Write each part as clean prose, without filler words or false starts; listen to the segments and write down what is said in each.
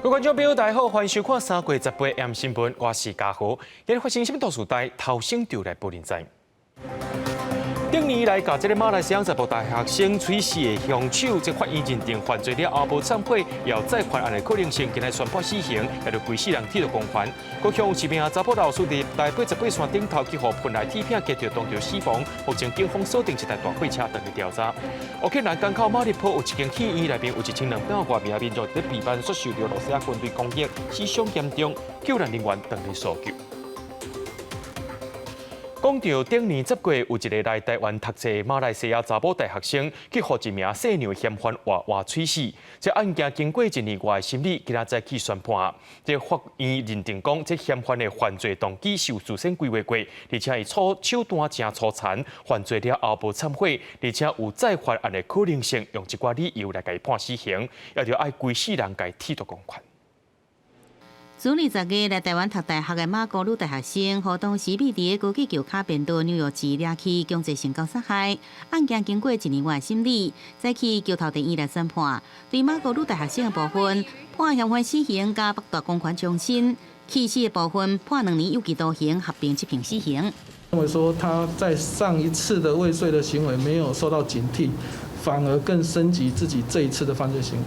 各位觀眾朋友，大家好，歡迎收看3月18 M 新聞，我是嘉豪。今日發生什麼大事代，頭先就來報您知。頂年來，共這个馬來西亞查埔大學生喙死的兇手，這法院認定犯罪了後無懺悔，有再犯案的可能性，今日宣判死刑，也就規世人鐵律公還。閣向有一名查埔老師佇台北18線頂頭去予噴來鐵片擊著，當場死亡。目前警方鎖定一台大貨車等咧調查。烏克蘭港口馬里波有一間戲院內面有1200外名民眾佇避難所受著羅西亞軍隊攻擊，死傷嚴重，救難人員正咧搜救。講著頂年10月有一个來台灣讀冊馬來西亞查某大學生，去予一名細娘嫌犯活活喙死。這案件經過一年外的審理，今仔載去宣判。這法院認定講，這嫌犯的犯罪動機是有事先規劃過，而且伊手段誠粗殘，犯罪了後無懺悔，而且有再犯案的可能性，用這寡理由來共伊判死刑，也著愛規世人共伊鐵律共款。去年10月來台灣讀大學的馬國女大學生，予當時秘佇高架橋跤便道紐約市掠去強制性交殺害。案件經過一年外審理，再去橋頭地院來宣判。對馬國女大學生的部分，判嫌犯死刑加剝奪公權終身；棄死的部分判2年有期徒刑，合併執行死刑。認為說他在上一次的未遂的行為沒有受到警惕，反而更升級自己這一次的犯罪行為。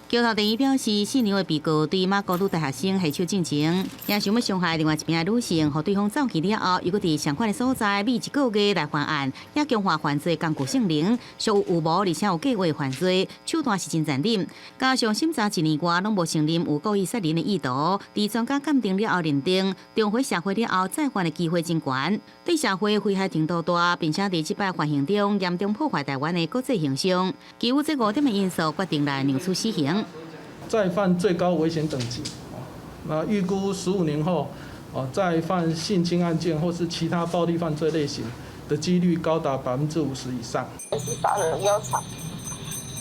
橋頭地院表示，四名的被告對馬國女大學生下手進前，也想欲傷害另外一名女性，予對方走去了後，又閣佇相仝的所在秘一個月來犯案，也強化犯罪工具性能，屬有預謀而且有計劃犯罪，手段是真殘忍。加上審查一年外攏無承認有故意殺人的意圖，佇專家鑑定了後認定，重回社會了後再犯的機會真懸，對社會危害程度大，並且佇這擺犯行中嚴重破壞台灣的國際形象。基於這五點的因素，決定來量處死刑。再犯最高危險等級，那預估15年後，再犯性侵案件或是其他暴力犯罪類型的幾率高達50%以上。是殺人要償，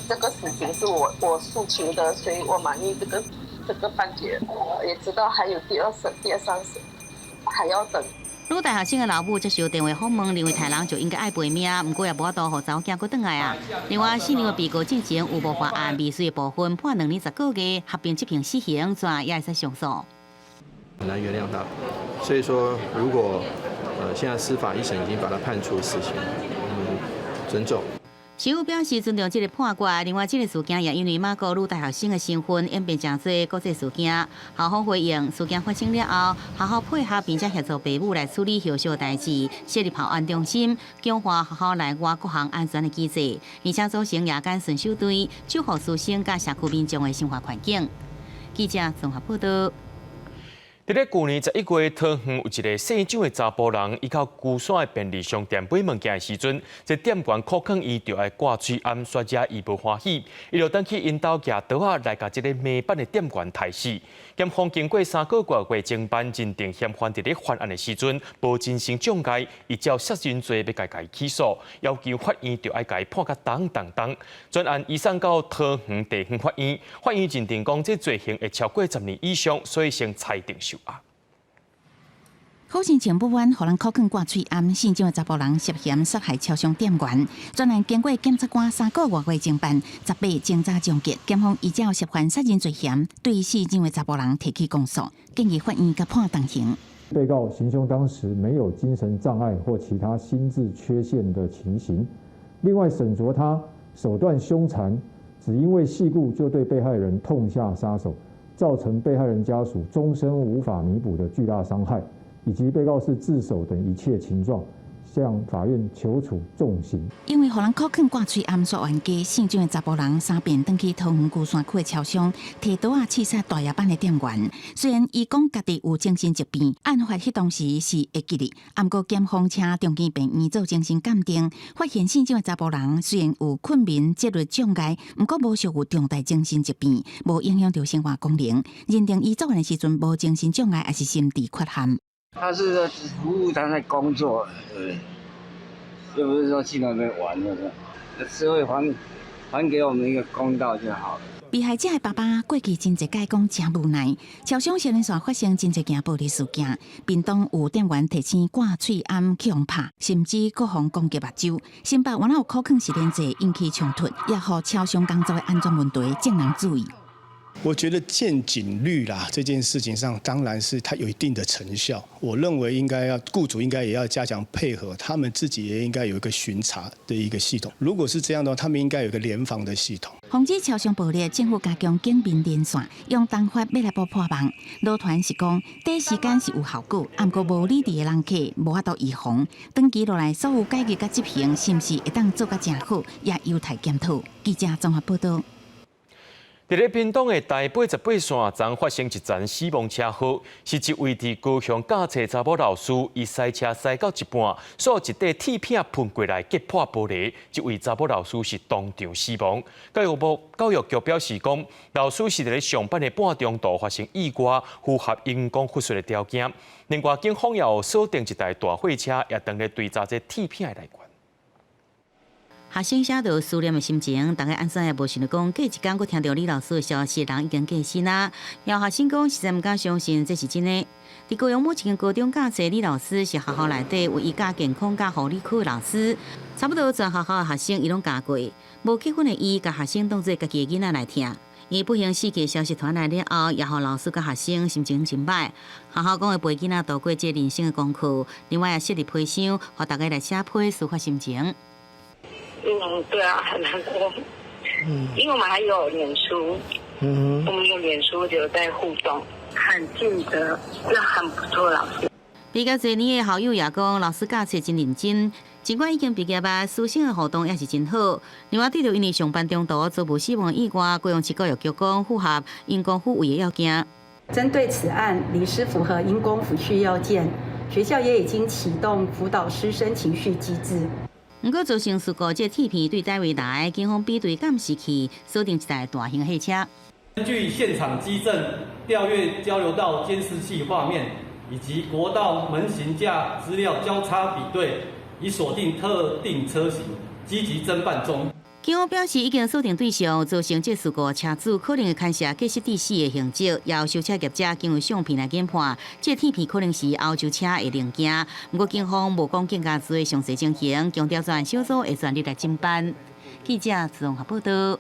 這個死刑是我訴求的，所以我滿意這個判決。也知道還有第二審、第三審，還要等。女大學生的老母接受電話訪問，認為刣人就應該愛賠命，毋過也無法度予查某囝閣轉來啊。另外，四名的被告進前有謀犯案未遂的部分判2年10個月，合併執行死刑，轉也會使上訴。很難原諒他，所以說如果現在司法一審已經把他判處死刑，嗯，尊重。市府表示尊重這个判決。另外，這个事件也因為馬國女大學生的身份演變成做國際事件。校方回應，事件發生了後，學校配合並且協助爸母來處理後續代誌，設立校安中心，強化學校內外各項安全的機制，而且組成夜間巡守隊，守護師生佮社區民眾的生活環境。記者綜合報道。佇咧舊年11月，桃園有一个姓蔣的查埔人，伊到龜山的便利商店買物件的時陣，這店員苦勸伊著愛掛喙罨，煞惹伊無歡喜，伊就轉去𪜶兜舉刀仔來共這个馬辦的店員刣死。檢方經過3個月外偵辦，認定嫌犯佇咧犯案的時陣無精神障礙，依照殺人罪欲共伊起訴，要求法院著愛共伊判較重重重。全案移送到桃園地方法院，法院認定講這罪刑會超過10年以上，所以先裁定收押。好心情不滿，予人苦勸掛喙罨，姓蔣的查埔人涉嫌殺害超商店員。專案經過檢察官3個外偵辦，18偵查終結，檢方依照涉犯殺人罪嫌，對姓蔣的查埔人提起公訴，建議法院共判重刑。被告行兇當時沒有精神障礙或其他心智缺陷的情形。另外，審酌他手段兇殘，只因為細故就對被害人痛下殺手，造成被害人家屬終身無法彌補的巨大傷害，以及被告是自首等一切情狀，向法院求處重刑。因為予人苦勸掛喙罨煞冤家，姓蔣的查埔人三遍轉去桃園龜山區的超商，提刀仔刺殺大爺板的店員。雖然伊講家己有精神疾病，案發彼當時是會記得，毋過檢方請長庚病院做精神鑑定，發現姓蔣的查埔人雖然有困眠、焦慮障礙，毋過無屬有重大精神疾病，無影響著生活功能，認定伊作案的時陣無精神障礙，抑是心智缺陷。他是在服務他在工作，對不對？又不是說去那邊玩的，社會還給我們一個公道就好了。被害者的爸爸過去真濟擺講誠無奈，超商雙連紲發生真濟件暴力事件，便當有店員提醒掛喙罨去予拍，甚至閣予攻擊目睭。新北原來有苦勸實連坐引起衝突，也予超商工作的安全問題眾人注意。我覺得見警率啦，這件事情上當然是它有一定的成效。我認為應該要雇主應該也要加強配合，他們自己也應該有一個巡查的一個系統。如果是這樣的話，他們應該有一個聯防的系統。防止超商暴力，政府加強警民連線，用重罰欲來補破網。勞團是講，短時間是有效果，毋過無理智的人客無法度預防。長期落來，所有改革佮執行，是毋是會當做甲誠好，也有待檢討。記者綜合報道。佇咧屏東的台88線，昨發生一場死亡車禍，是一位佇高雄駕車查某老師，伊駛車駛到一半，煞一塊鐵片噴過來，擊破玻璃，這位查某老師是當場死亡。教育部教育局表示講，老師是佇咧上班的半中途發生意外，符合因公撫恤的條件。另外，警方也有鎖定一台大貨車，也當咧追查這鐵片的來源。學生寫著思念的心情，大家按怎也無想著講，過一工閣聽著李老師的消息，人已經過身啦。有學生講，實在毋敢相信這是真的。佇高雄某一間高中教冊李老師是學校內底唯一教健康佮護理科的老師，差不多全學校的學生伊攏教過。無結婚的伊，共學生當做家己的囡仔來疼。伊不幸死去的消息傳來了後，也予老師佮學生心情真歹。學校講會陪囡仔度過這人生的功課，另外也設立批箱，予大家來寫批抒發心情。嗯，對啊，很難過。因為我們還有臉書，我們有臉書就在互動，很盡責，是很不錯老師。比較濟年的校友也講，老師教冊真認真，儘管已經畢業啊，師生的互動也是真好。另外，對著因為上班中途遭無死亡意外，高雄市教育局講符合因公撫慰的要件。針對此案，李師符合因公撫恤要件，學校也已經啟動輔導師生情緒機制。毋過造成事故，這鐵片對佗位來，警方比對監視器，鎖定一台大型貨車。根據現場跡證調閱交流道監視器畫面以及國道門型架資料交叉比對，已鎖定特定車型，積極偵辦中。警方表示，已經鎖定對象，造成這事故車主可能會牽涉過失致死的刑責，要修車業者經由相片來研判，這鐵片可能是歐洲車的零件。毋過警方無講更加多詳細情形，強調專案小組會全力來偵辦。記者綜合報道。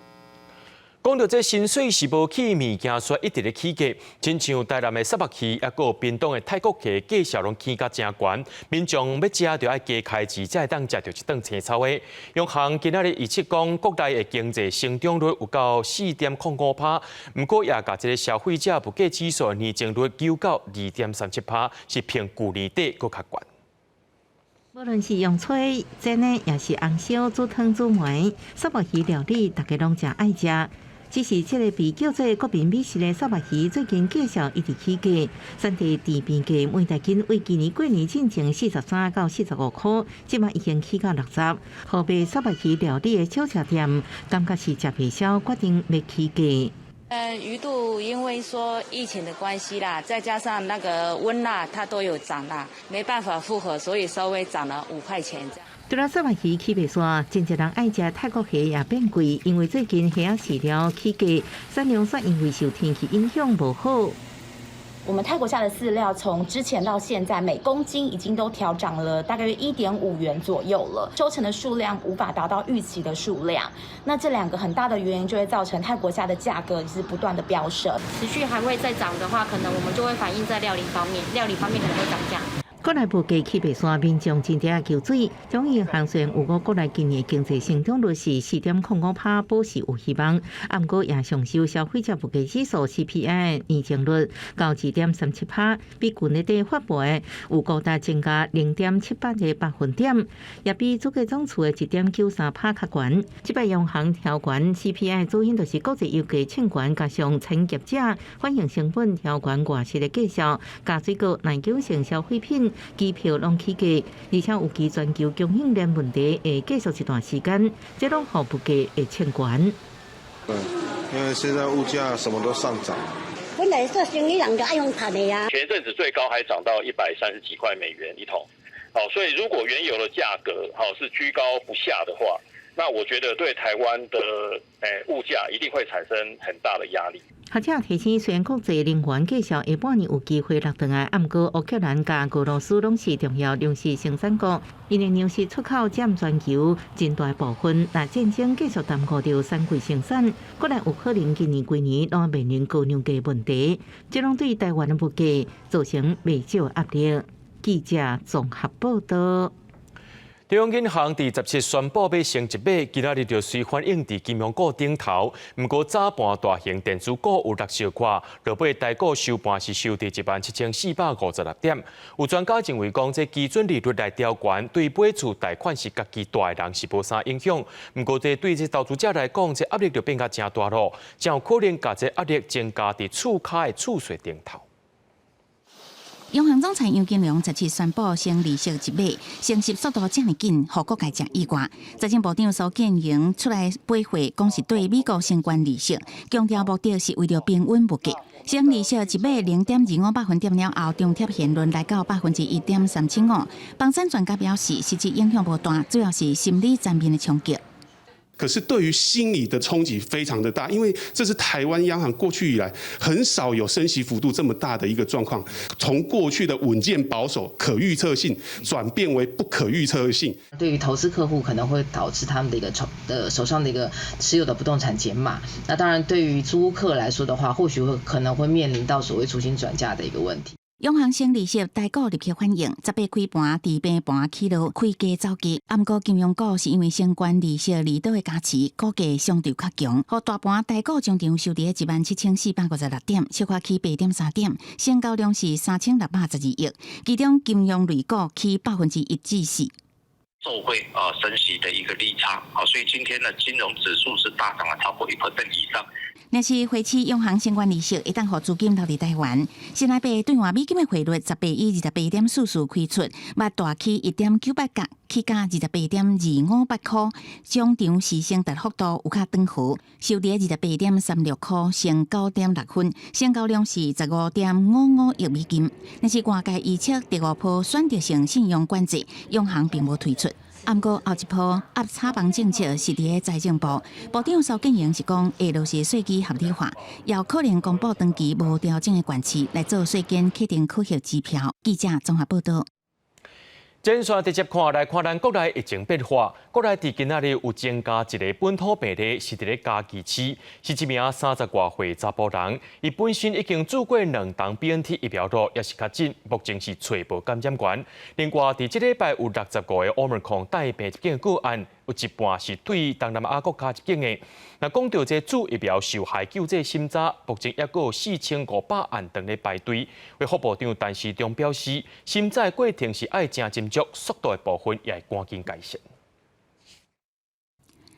講著這薪水是無起，物件卻一直咧起價，親像台南的虱目魚，抑閣有屏東的泰國蝦，價數攏起甲誠懸，民眾欲食就愛加開錢，才會當食著一頓青草的。央行今仔日預測講，國內的經濟成長率有到4.05%，毋過也共這个消費者物價指數年增率飆到2.37%，是比舊年底閣較懸。無論是用炊、煎的，抑是紅燒、煮湯、煮糜，虱目魚料理，大家攏誠愛食。只是這个被叫做國民美食的虱目魚，最近價數一直起價，產地池邊價每大斤為今年過年進前43到45塊，這馬已經起到60。予賣虱目魚料理的小食店，感覺是食袂消，決定欲起價。魚肚因為說疫情的關係啦，再加上那個溫蠟它都有漲啦，沒辦法負荷，所以稍微漲了5塊錢。除了虱目魚起袂煞，真濟人愛食泰國蝦也變貴，因為最近蝦仔飼料起價，產量煞因為受天氣影響無好。我們泰國蝦的飼料從之前到現在，每公斤已經都調漲了大概1.5元左右了，收成的數量無法達到預期的數量。那這兩個很大的原因就會造成泰國蝦的價格是不斷的飆升，持續還會再漲的話，可能我們就會反映在料理方面，料理方面可能會漲價。國內物價起袂煞，民眾真正求水。中央銀行雖然預估國內今年經濟成長率是4.05%，保持有希望。毋過也上修消費者物價指數 CPI 年增率到2.37%，比舊年底發布的有高達增加0.78個百分點，也比主計總處的1.93%較懸。這擺央行調懸 CPI 主因就是國際油價衝懸，加上產業者反映成本調懸外泄的價數，加水果、耐久性消費品、機票攏起價，而且預期全球供應鏈問題會繼續一段時間，這攏予物價會衝懸。對，因為現在物價什麼都上漲。本來做生意人就愛用賺的呀。前陣子最高還漲到130幾塊美元一桶，好，所以如果原油的價格好是居高不下的話，那我覺得對台灣的物價一定會產生很大的壓力。學者提醒，雖然國際能源價下半年有機會落轉來，毋過烏克蘭佮俄羅斯攏是重要糧食生產國，𪜶的糧食出口佔全球真大部分。若戰爭繼續耽誤著產季生產，閣來有可能今年規年攏面臨高糧價問題，這攏對台灣的物價造成袂少壓力。記者綜合報道。中央銀行佇17宣布欲升一碼，今仔日就隨反映佇金融股頂頭。毋過早盤大型電子股有落小可，落尾台股收盤是收佇17,456點。有專家認為講，這基準利率來調懸，對買厝貸款是家己大的人是無啥影響。毋過這對這投資者來講，這壓力就變甲誠大囉，誠有可能共這壓力增加佇厝跤的厝稅頂頭。央行總裁楊金龍17宣布升利息一碼，升息速度遮爾緊，予各界誠意外。財政部長蘇建榮出來回話，講是對美國升懸利息，強調目的是為著平穩物價。升利息一碼0.25百分點了後，張貼現率來到1.375%。房產專家表示，實際影響無大，主要是心理層面的衝擊。可是對於心理的衝擊非常的大，因為這是台灣央行過去以來很少有升息幅度這麼大的一個狀況，從過去的穩健保守、可預測性轉變為不可預測性。對於投資客戶可能會導致他們的一個手上的一個持有的不動產減碼。那當然對於租客來說的話，或許會可能會面臨到所謂租金轉嫁的一個問題。央行升利息，台股立刻反應，18開盤佇平盤起落，開低走低。毋過金融股是因為升懸利息利多的加持，股價相對較強。予大盤台股終場收佇17,456點，小可起8.3點，成交量是3612億。其中金融類股起1%至4%。受惠啊升息的一個利差，好，所以今天的金融指數是大漲了超過1% 以上。若是匯市央行升懸利息，會當予資金流佇台灣。新台幣兌換美金的匯率18以28.44開出，捌大起1.98角，起價28.258箍。終場時升達幅度有較轉好，收佇28.36箍，升9.6分，成交量是15.55億美金。若是外界預測第五波選擇性信用管制，央行並無推出。毋過後一波壓炒房政策是佇咧財政部，部長蘇建榮是講會落實稅基合理化，有可能公布長期無調整的縣市來做稅金確定考核指標。記者綜合報道。前線直接看來看，咱國內疫情變化，國內佇今仔日有增加一个本土病例，是佇咧嘉義市，是一名30外歲查埔人，伊本身已經注過兩劑 BNT 疫苗囉，也是確診，目前是揣無感染源。另外，佇這禮拜有65个 Omicron 帶病入境個案，有一半是對東南亞國家入境的。若講到這注疫苗受害救濟審查，目前猶閣有4500案當咧排隊。衛福部長陳時中表示，審查的過程是愛誠斟酌，速度的部分也會趕緊改善。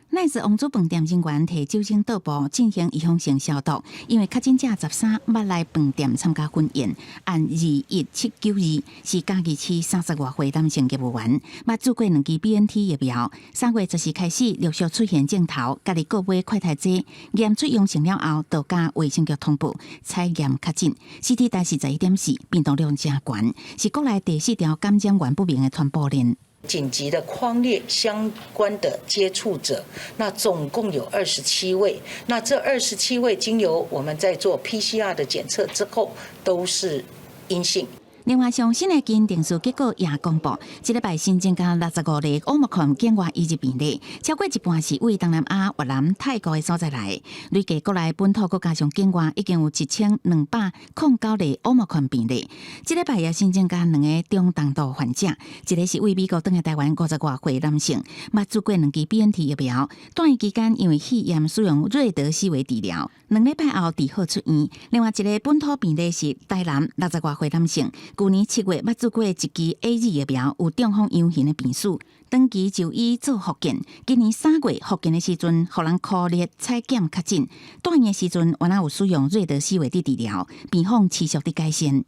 奈子王子飯店人員提酒精桌布進行預防性消毒，因為確診者13捌來飯店參加婚宴。案21792是嘉義市30外歲男性業務員，捌注過兩劑 BNT 疫苗。3月14開始陸續出現症頭，家己購買快篩劑，驗出陽性了後，就佮衛生局通報採驗確診。CT 值是11.4，病毒量誠懸，是國內第四條感染源不明的傳播鏈。緊急的匡列相關的接觸者，那總共有27位。那這27位經由我們在做 PCR 的檢測之後，都是陰性。另外，上新的基因定序結果也公布，這禮拜新增加65例奧密克戎境外移入病例，超過一半是對東南亞、越南、泰國的所在來。累計國內本土閣加上境外，已經有1209例奧密克戎病例。這禮拜也新增加兩个中重度患者，一个是對美國轉來台灣50外歲男性，捌注過兩劑 BNT 疫苗，住院期間因為肺炎使用瑞德西韋治療，2禮拜後治好出院。另外一个本土病例是台南60外歲男性。舊年7月捌注過一劑 AZ 疫苗，有中風陽型的病史，長期就醫做復健。今年3月復健的時陣，予人箍熱採檢確診，住院的時陣，原來有使用瑞德西韋佇治療，病況持續佇改善。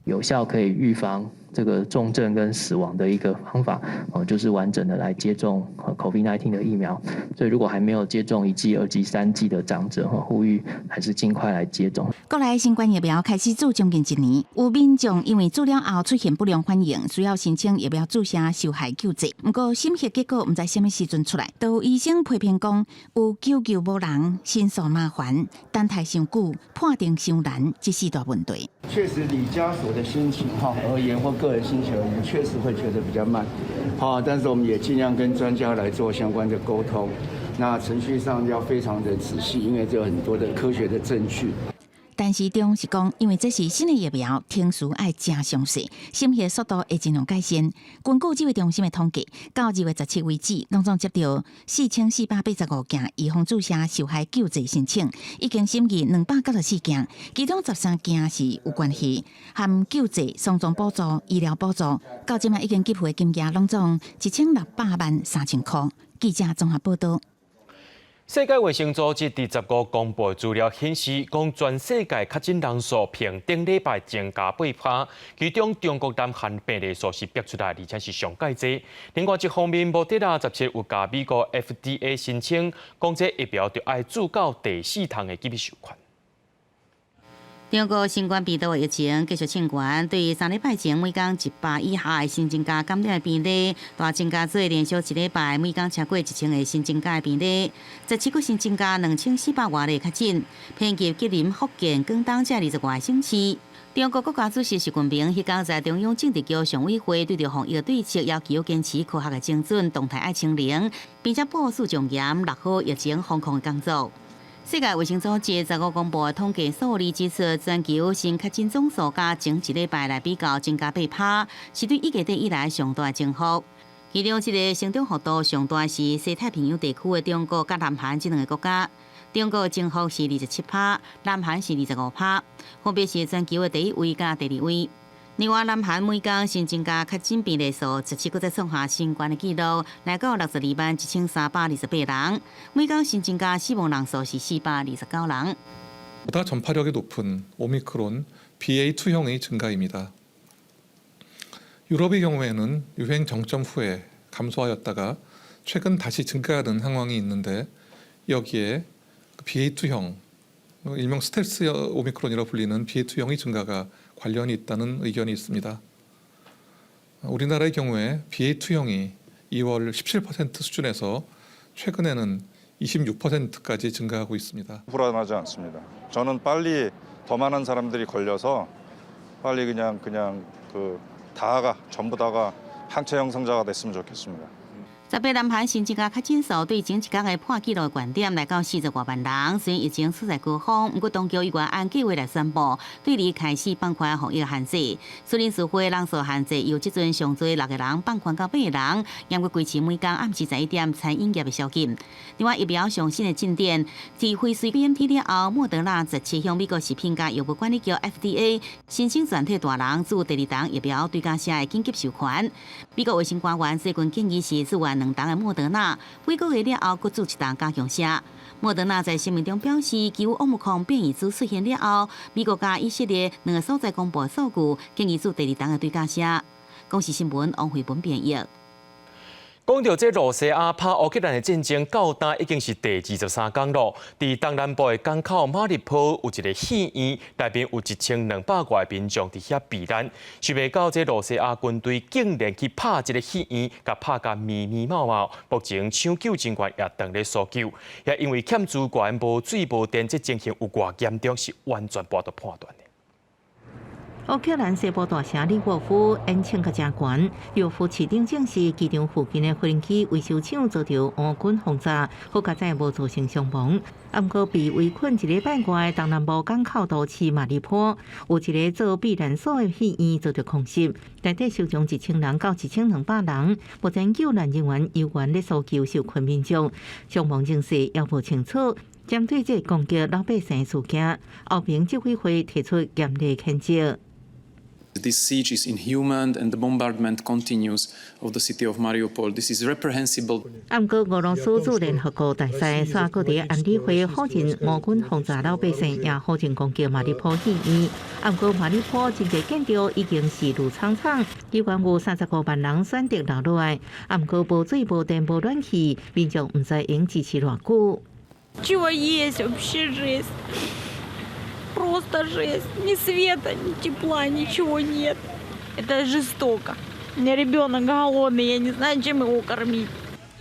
有效可以預防這個重症跟死亡的一個方法，哦，就是完整的來接種 COVID-19 的疫苗。所以如果還沒有接種一劑、二劑、三劑的長者，呼籲還是盡快來接種。國內新冠疫苗開始注將近一年，有民眾因為注了後出現不良反應，需要申請疫苗注射受害救濟。毋過審核結果毋知啥物時陣出來，都有醫生批評講有求救無人，申訴麻煩，等待傷久，判定傷難，這四大問題。確實，以家屬的心情哈而言，或個人心情而言，確實會覺得比較慢，好，但是我們也盡量跟專家來做相關的溝通。那程序上要非常的仔細，因為這有很多的科學的證據。陳時中是講，因為這是新的疫苗，程序愛誠詳細，審核速度會盡量改善。根據指揮中心的統計，到2月17為止，攏總接著4485件預防注射受害救濟申請，已經審議294件，其中13件是有關係含救濟、喪葬補助、醫療補助，到這擺已經給付的金額攏總1600萬3000箍。記者綜合報道。世界衛生組織佇15公布資料顯示，講全世界確診人數平頂禮拜增加8%，其中中國南韓病例數是逼出來，而且是上蓋濟。另外一方面，莫德納17有共美國 FDA 申請，講這疫苗著愛注到第四筒的緊急授權。中國新冠病毒疫情繼續衝懸，對3禮拜前每工100以下的新增加感染的病例，大增加做連續一禮拜每工超過1000個新增加的病例，17閣新增加2400外例確診，遍及吉林、福建、廣東這20外個省市。中國國家主席習近平彼工在中央政治局常委會對著防疫對策要求堅持科學的精準、動態愛清零，並且部署重嚴落好疫情防控的工作。世界衛生組織15公布的統計數字指出，全球新確診總數佮前一禮拜來比較增加8%，是對1月底以來上大的增幅。其中，這個成長幅度上大是西太平洋地區的中國佮南韓這兩个國家。中國增幅是27%，南韓是25%，分別是全球的第一位佮第二位。另外，南韓每工新增加確診病例數，17閣再創下新懸的紀錄，來到62萬1328人。每工新增加死亡人數是429人。 보다 전파력이 높은 오미크론 BA.2형의 증가입니다. 유럽의 경우에는 유행 정점 후에 감소하였다가 최근 다시 증가하는 상황이 있는데 여기에 BA.2형, 일명 스텔스 오미크론이라 불리는 BA.2형의 증가가 관련이 있다는 의견이 있습니다. 우리나라의 경우에 BA.2형이 2월 17% 수준에서 최근에는 26%까지 증가하고 있습니다. 불안하지 않습니다. 저는 빨리 더 많은 사람들이 걸려서 빨리 그냥 그냥 그 다가 전부 다가 항체 형성자가 됐으면 좋겠습니다. 18南韓新增加確診數對前一工的破紀錄懸點來到40外萬人，雖然疫情處在高峰，毋過當局依然按計劃來宣布，對二開始放寬防疫限制。士林市會人數限制由這陣上濟六個人放寬到八個人，嚴格維持每工暗時11點餐飲業的宵禁。另外，疫苗上新的進展，自輝瑞 BNT 了後，莫德納17向美國食品佮藥物管理局 FDA 申請全體大人注第二筒疫苗追加劑的緊急授權。美國衛生官員最近建議是注完兩筒的莫德納，幾個月了後，閣注一筒加強劑。莫德納在聲明中表示，基於奧密克戎變異株出現了後，美國佮以色列兩个所在公布數據，建議注第二筒的追加劑。公視新聞王慧文編譯。講著這羅西亞拍烏克蘭的戰爭，到今已經是第23工囉。佇東南部的港口馬里波有一个戲院，內面有1200外民眾佇遐避難。想袂到這羅西亞軍隊竟然去拍這个戲院，共拍甲密密麻麻。目前搶救人員也當咧搜救，也因為欠資源、無水、無電，這情形有偌嚴重，是完全無法度判斷的。烏克蘭西部大城利沃夫煙囪閣誠懸，利沃夫市長證實，機場附近的飛機維修廠遭著烏軍轟炸，好佳哉無造成傷亡。毋過被圍困一禮拜外的東南部港口都市馬里波，有一个做避難所的戲院遭著空襲，內底受傷1000人到1200人。目前救難人員猶原咧搜救受困民眾，傷亡人數猶無清楚。針對這个攻擊老百姓事件，歐盟執委會提出嚴厲譴責。This siege is inhuman and the bombardment continues of the city of Mariupol. This is reprehensible. 毋過俄羅斯駐聯合國大使煞閣佇安理會否認俄軍轟炸老百姓，也否認攻擊馬里波戲院。毋過馬里波真濟建築已經是鋁廠廠，依然有35萬人選擇留落來。毋過無水、無電、無暖氣，民眾毋知會支持偌久。 Чего есть вообще жесть. Просто жесть. Ни света, ни тепла, ничего нет. Это жестоко. У меня ребенок голодный, я не знаю, чем его кормить.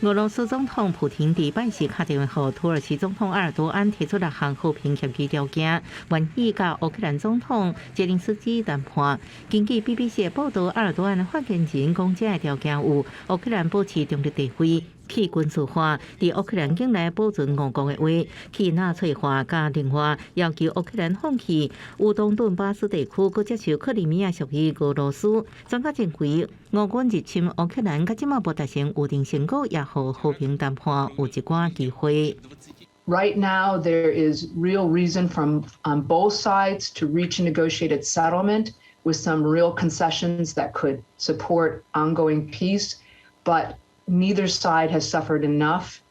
俄羅斯總統普廷佇拜四敲電話予土耳其總統埃爾多安，提出六項和平協議條件，願意佮烏克蘭總統澤連斯基談判。根據 BBC 報道，埃爾多安發言人講，這个條件有烏克蘭保持中立地位、去軍事化、佇烏克蘭境內保存俄國的話、去納粹化，佮另外要求烏克蘭放棄烏東頓巴斯地區，閣接受克里米亞屬於俄羅斯。專家認為，俄軍入侵烏克蘭，到這馬無達成預定成果，也予和平談判有一寡機會。 Right now, there is real reason from on both sides to reach a negotiated settlement with some real concessions that could support ongoing peace, but neither side has suffered enough,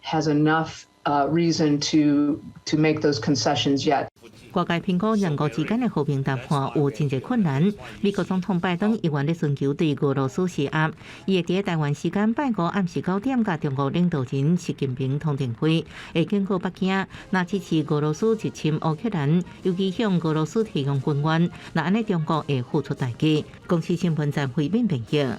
has enough reason to make those concessions yet. 外界評估兩國之間的和平談判有真濟困難。美國總統拜登依然咧尋求對俄羅斯施壓，伊會佇台灣時間拜五暗時9點，佮中國領導人習近平通電話，會警告北京，若支持俄羅斯入侵烏克蘭，尤其向俄羅斯提供軍援，若按呢中國會付出代價。公視新聞陳慧敏編譯。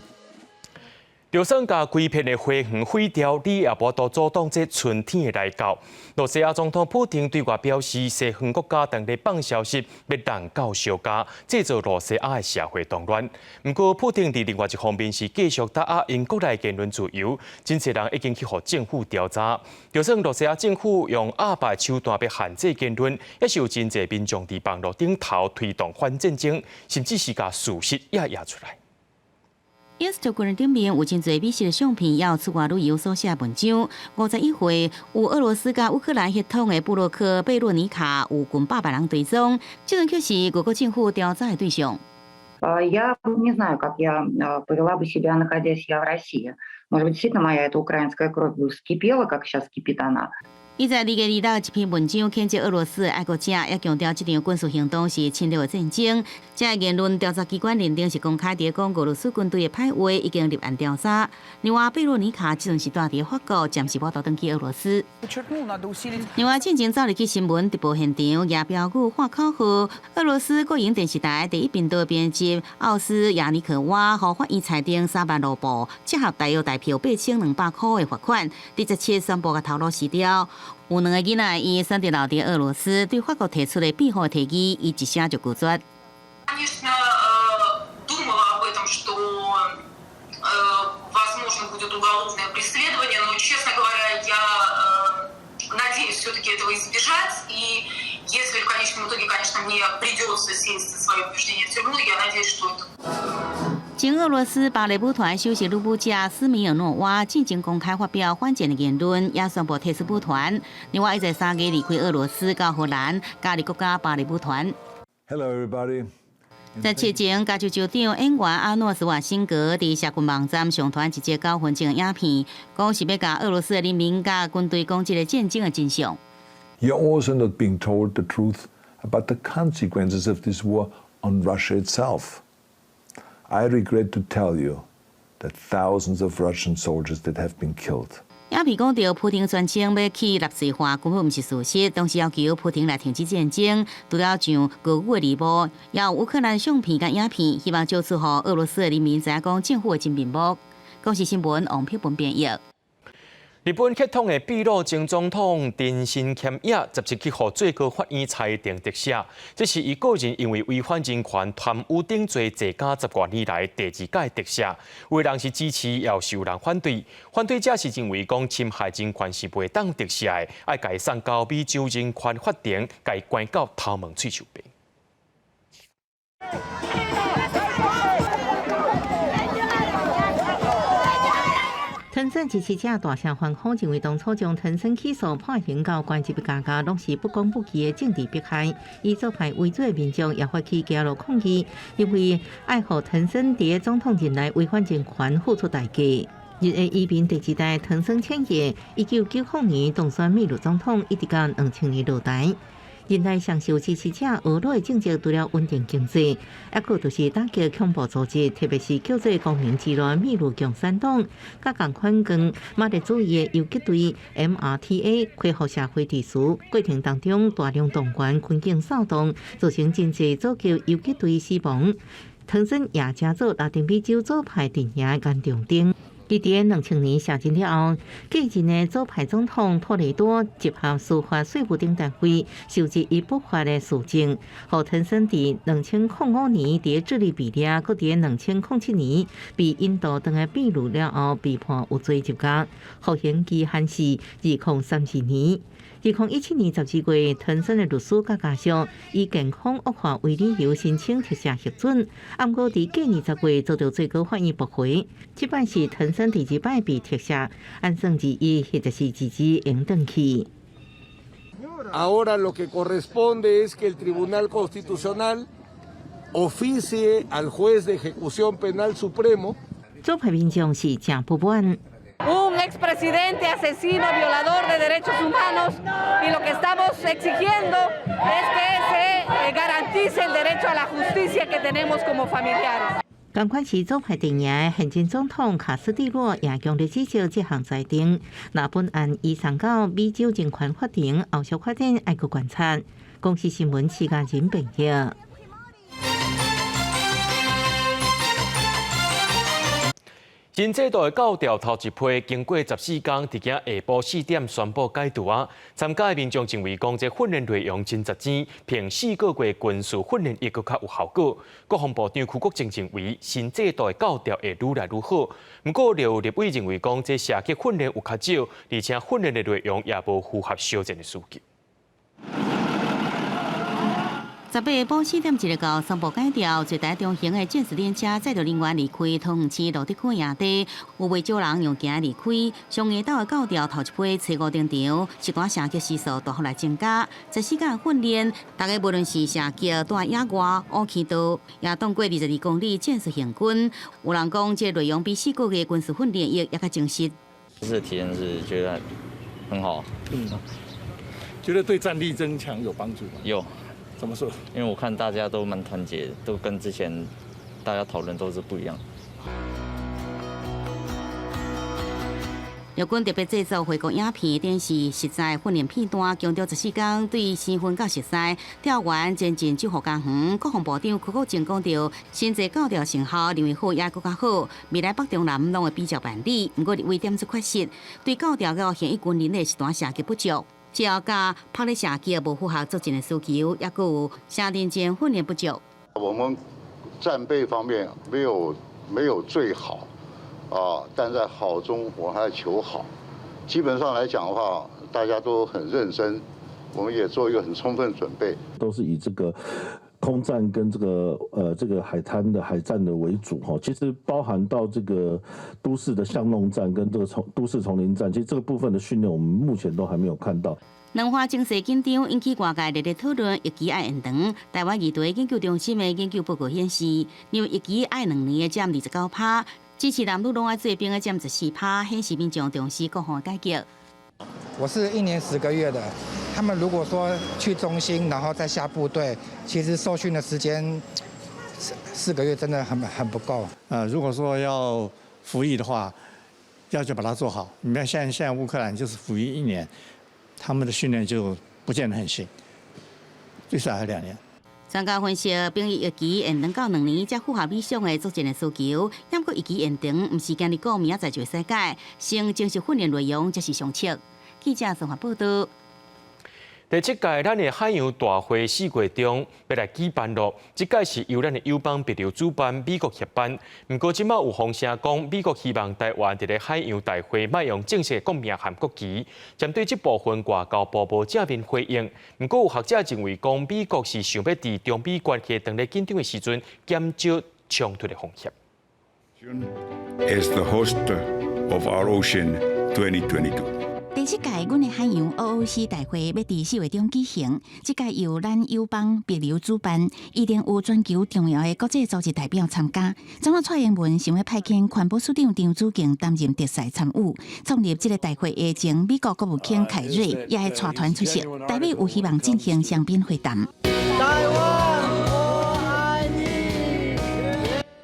就算共規片的花園毀掉，你也無法度阻擋這春天的來到。羅西亞總統普丁對外表示，西方國家當咧放消息，欲人教燒焦，製造羅西亞的社會動亂。毋過，普丁佇另外一方面是繼續打壓𪜶國內言論自由，真濟人已經去予政府調查。就算羅西亞政府用鴨霸手段欲限制言論，也是有真濟民眾佇網路頂頭推動反戰爭，甚至是共事實也掖出來。 Instagram 頂面有真濟美食的相片，也有出外旅遊所寫文章。51歲有俄羅斯佮烏克蘭血統的部落客貝洛尼卡有近百萬人追蹤，這陣卻是俄國政府調查的對象。 Я не знаю, как я повела бы себя, находясь я в России. Может быть, действительно моя эта украинская кровь бы вскипела, как сейчас кипит она. 伊在2月26一篇文章譴責俄羅斯的愛國者，也強調這場軍事行動是侵略的戰爭。這个言論調查機關認定是公開佇講俄羅斯軍隊的歹話，已經立案調查。另外，貝洛尼卡這陣是蹛佇法國，暫時無法度轉去俄羅斯。另外，進前走入去新聞直播現場，舉標語喊口號。俄羅斯國營電視台第一頻道編輯奧斯亞尼科娃，予法院裁定3萬盧布，折合大約台票8200塊的罰款，佇17宣布共頭路辭掉。有兩個囡仔，伊選擇留佇俄羅斯，對法國提出的庇護提議，伊一聲就拒絕。 Конечно, думала об этом, что возможно будет уголовное преследование, но, честно говоря, я надеюсь все-таки этого избежать. И если в конечном итоге, конечно, мне придется сесть за свои убеждения в тюрьму, я надеюсь, что это 前俄羅斯芭蕾舞團首席女舞者斯米爾諾娃進前公開發表反戰的言論，也宣布退出舞團。另外，伊在3月離開俄羅斯到荷蘭，加入國家芭蕾舞團。 Hello, everybody. 17前，加州州長演員阿諾斯瓦辛格佇社群網站上傳一節9分鐘的影片，講是欲共俄羅斯的人民佮軍隊講這个戰爭的真相。 You're also not being told the truth about the consequences of this war on Russia itself. I regret to tell you that thousands of Russian soldiers that have been killed. 影片講著，普丁宣稱欲去納粹化，根本毋是事實。同時要求普丁來停止戰爭，除了上俄語的字幕，也有烏克蘭相片佮影片，希望藉此予俄羅斯的人民知影講政府的真面目。公視新聞王碧文編譯。日本血統的秘魯前總統陳新謙也17去予最高法院裁定特赦，這是伊個人因為違反人權貪污等罪坐監10外年來第二擺特赦。有人是支持，也是有人反對。反對者是認為講侵害人權是袂當特赦的，愛共伊送到美洲人權法庭，共伊關到頭毛喙鬚白。陳選支持者大聲歡呼，認為當初將藤森起訴判刑到關入監獄，攏是不公不義的政治迫害。以左派為主的民眾也發起街路抗議，認為愛予藤森佇總統任內違反人權付出代價。日裔移民第二代藤森千葉，1990年當選秘魯總統，一直到2000年落台。任內上受支持者呵咾的政績，除了穩定經濟，抑閣就是打擊恐怖組織，特別是叫做光明之路秘魯共產黨，佮仝款跟馬列主義的游擊隊 MRTA 恢復社會秩序過程當中，大量動員軍警騷動，造成真濟左傾游擊隊死亡。藤森也成做拉丁美洲左派陣營的眼中釘。伊佇2000年卸任了後，繼任的左派總統托雷多集合司法、稅務等單位，收集伊不法的事證，予藤森佇2005年佇智利被掠，閣佇2007年被引渡轉來秘魯了後，被判有罪入獄，服刑期限是2032年。2017年12月，藤森的律師佮家屬以健康惡化為理由申請特赦核准，毋過佇隔年10月遭到最高法院駁回。這擺是藤森第二擺被特赦，按算21或者是22會轉去。 Ahora lo que corresponde es que el Tribunal Constitucional oficie al juez de ejecución penal supremo。左派民眾是誠不滿。 Un expresidente asesino, violador de derechos humanos, y lo que estamos exigiendo es que se garantice el derecho a la justicia que tenemos como familiares. 仝款是左派陣營的現任總統卡斯蒂洛也強烈支持這項裁定。若本案移送到美洲人權法庭，後續發展愛閣觀察。公視新聞徐家仁編譯。新制度的教調頭一批，經過14工，佇今下晡4點宣布解除啊！參加的民眾認為講，這訓練內容真實踐，比4個月軍事訓練猶閣較有效果。國防部長邱國正認為，新制度的教調會愈來愈好。毋過，有立委認為講，這射擊訓練有較少，而且訓練的內容也無符合實戰的需求。18下晡4點一個到宣布解調，坐台中型的戰術列車載著人員離開桃園市蘆竹區營地，有袂少人用行離開。上下晝的教調頭一批初五登場，實彈射擊時數大幅來增加。14工訓練，大家無論是射擊、蹛野外、武器道，也當過22公里戰術行軍。有人講，這個內容比4個月軍事訓練也猶較精實。這次體驗是覺得很好，覺得對戰力增強有幫助嗎？有。怎麼說？因為我看大家都蠻團結，都跟之前大家討論都是不一樣。陸軍特別製作回顧影片，展示實在訓練片段，強調14工對身份佮熟似，調員前進救護家園。國防部長邱國正講著，新制教調成效認為好，也閣較好。未來北中南攏會比照辦理。毋過立委點出缺失，對教調佮現役軍人的實彈射擊不足。只要佮拍咧射擊無符合作戰的需求，抑閣有城鎮戰訓練不足。我們戰備方面沒有最好啊，但在好中我還求好。基本上來講的話，大家都很認真，我們也做一個很充分準備。都是以這個空戰跟這個海灘的海戰的為主哈，其實包含到這個都市的巷弄戰跟這個都市叢林戰，其實這個部分的訓練我們目前都還沒有看到。兩岸情勢緊張，引起外界熱烈討論，役期愛延長。台灣議題研究中心的研究報告顯示，認為役期愛2年的佔29%，支持男女攏愛做兵的佔14%，顯示民眾重視國防改革。我是1年10個月的，他們如果說去中心，然後再下部隊，其實受訓的時間4個月真的很不夠。如果說要服役的話，要就把它做好。你看現在烏克蘭就是服役一年，他們的訓練就不見得很行，最少還2年。專家分析，兵役役期延長到2年，才符合理想的作戰的需求。毋過役期延長，毋是今日講明仔載就會使改，先正式訓練內容才是上策。記者綜合報道。第七屆咱的海洋大會4月中欲來舉辦囉，這屆是由咱的友邦帛琉主辦，美國協辦。毋過這馬有風聲講，美國希望台灣佇咧海洋大會莫用正式的國名和國旗，針對這部分外交部無正面回應。毋過有學者認為講，美國是想欲佇中美關係當咧緊張的時陣，減少衝突的風險。 As the host of Our Ocean 2022. 第七屆阮的海洋 OOC 大會欲佇4月中舉行，這屆由咱友邦帛琉主辦，一定有全球重要的國際組織代表參加。總統蔡英文想欲派遣環保署長張子敬擔任特使參與。創立這个大會的前美國國務卿凱瑞也會帶團出席，台美有希望進行雙邊會談。台灣，我愛你。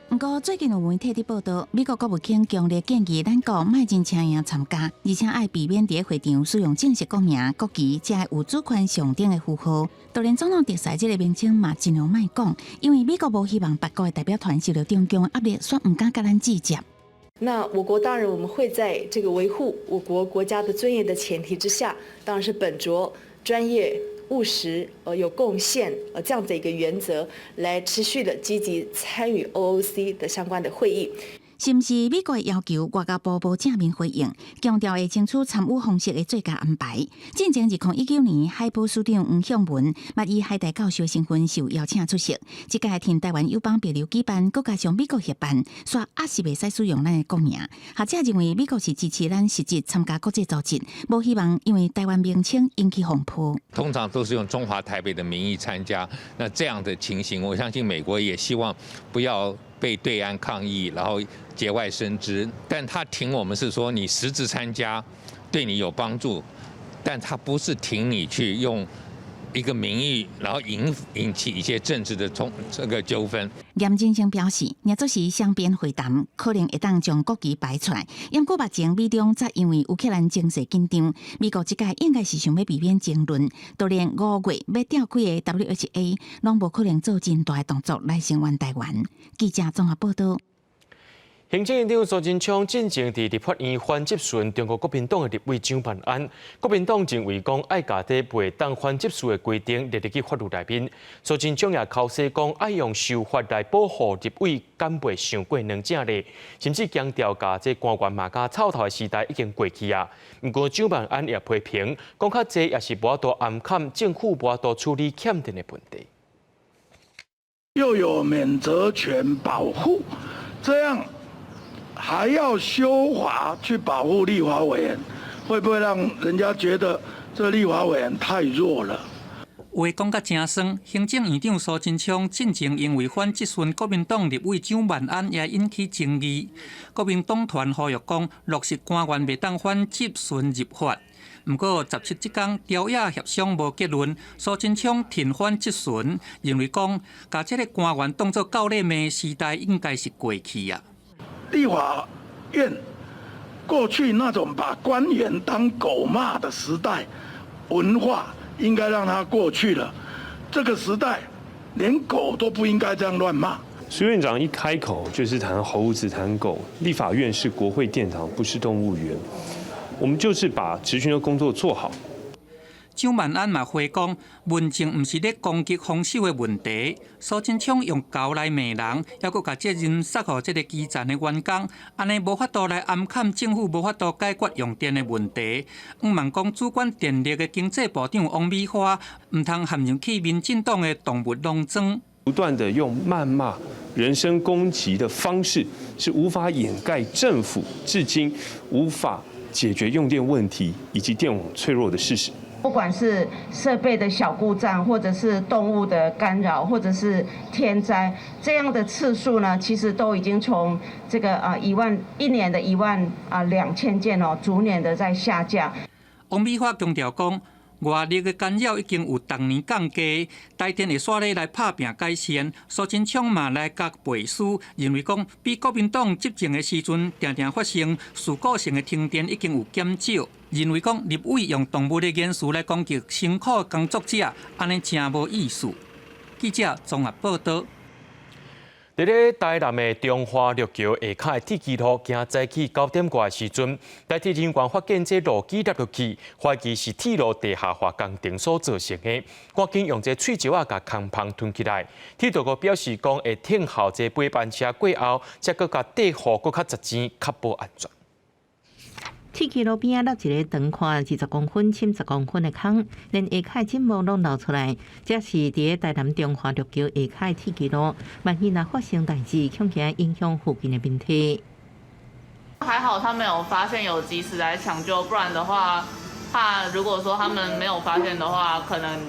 毋過最近有媒體佇報道，美國國務卿強烈建議咱國莫真請伊參加，而且愛避免佇會場使用正式國名、國旗，才會有主權上等的符號。當然，總統特使這个名稱嘛盡量莫講，因為美國無希望別國的代表團受著中共壓力，煞毋敢共咱直接。那我國當然，我們會在這個維護我國國家的尊嚴的前提之下，當然是本着專業、務實、有貢獻這樣子一個原則，來持續的積極參與 OOC 的相關的會議。是毋是美國的要求，外交部無正面回應，強調會爭取參與方式的最佳安排。進前2019年，海保署長黃向文嘛以海大教授身份受邀請出席。這屆佇台灣友邦帛琉舉辦，閣加上美國協辦，煞猶是袂使使用咱的國名。學者認為美國是支持咱實質參加國際組織，無希望因為台灣名稱引起風波。通常都是用中華台北的名義參加，那這樣的情形，我相信美國也希望不要被對岸抗議，然後節外生枝。但他挺我們是說你實質參加，對你有幫助，但他不是挺你去用一個名義，然後引起一些政治的衝這個糾紛。嚴金星表示，若做是雙邊會談，可能會當將國旗擺出來。毋過目前美中則因為烏克蘭情勢緊張，美國這屆應該是想欲避免爭論，就連5月欲召開的 WHA，攏無可能做真大的動作來聲援台灣。記者綜合報道。行政院長蘇貞昌進前佇立法院反質詢中國國民黨的立委蔣萬安，國民黨認為講愛共這袂當反質詢的規定列入去法律內面。蘇貞昌也剾洗講愛用修法來保護立委敢袂傷過兩正咧，甚至強調共這官員罵甲臭頭的時代已經過去啊。毋過蔣萬安也批評講較濟也是無法度掩蓋政府無法度處理欠電的問題。又有免責權保護，這樣。還要修法去保護立法委員，會不會讓人家覺得這立法委員太弱了？話講甲誠酸，行政院長蘇貞昌進前因為反質詢國民黨立委蔣萬安，也引起爭議。國民黨團呼籲講，落實官員袂當反質詢入法。毋過17這工朝野協商無結論，蘇貞昌挺反質詢，認為講，共這个官員當作狗咧罵時代應該是過去啊。立法院過去那種把官員當狗罵的時代文化，應該讓它過去了。這個時代，連狗都不應該這樣亂罵。蘇院長一開口就是談猴子、談狗。立法院是國會殿堂，不是動物園。我們就是把質詢的工作做好。蔣萬安嘛回講，民眾毋是咧攻擊封手的問題。蘇貞昌用狗來罵人，猶閣共責任捒予這个基層的員工，按呢無法度來掩蓋政府無法度解決用電的問題。向望講主管電力的經濟部長王美花，毋通陷入去民進黨的動物農莊。不斷的用謾罵、人身攻擊的方式，是無法掩蓋政府至今無法解決用電問題以及電網脆弱的事實。不管是設備的小故障，或者是動物的干擾，或者是天災，這樣的次數呢，其實都已經從這個啊一萬一年的1萬啊2千件哦，逐年的在下降。王美花強調講，外力的干擾已經有逐年降低，台電會煞咧來拍拚改善。蘇貞昌嘛來共背書，認為講比國民黨執政的時陣，定定發生事故性的停電已經有減少。認為講立委用動物的言辭來攻擊辛苦工作者，按呢誠無意思。記者綜合報道。佇咧台南的中華陸橋下跤的鐵支路，今早起9點外的時陣，台鐵人員發現這路基凹落去，懷疑是鐵路地下化工程所造成的，趕緊用這碎石仔共空縫吞起來。鐵道局表示講，會聽候這尾班車過後，才閣共地護閣較實錢，確保安全。鐵支路邊仔落一个長寬20公分、深10公分的空，連下跤枕木攏露出來。這是佇咧台南中華陸橋下跤鐵支路，萬一若發生代誌，恐驚影響附近的民宅。還好他們有發現，有及時來搶救，不然的話，怕如果說他們沒有發現的話，可能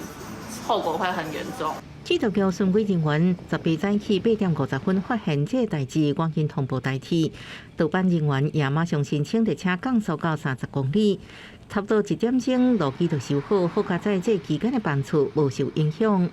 後果會很嚴重。鐵道局巡軌人員18早起8點50分發現這個代誌，趕緊通報台鐵。道班人員也馬上申請列車降速到30公里，差不多1點鐘路基就修好，好佳哉這期間的班次無受影響。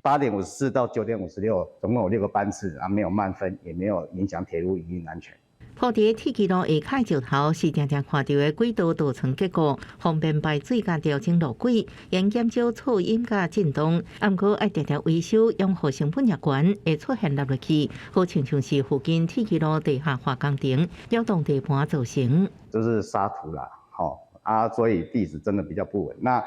8點54到9點56，總共有6個班次啊，沒有慢分，也沒有影響鐵路營運安全。鋪佇鐵枝路下跤石頭是定定看著的軌道道床結構，方便排水佮調整路軌，用減少噪音佮震動。毋過愛定定維修，養護成本也懸，會出現落落去，好親像是附近鐵枝路地下化工程擾動地盤造成。就是沙土啦，吼啊，所以地質真的比較不穩。那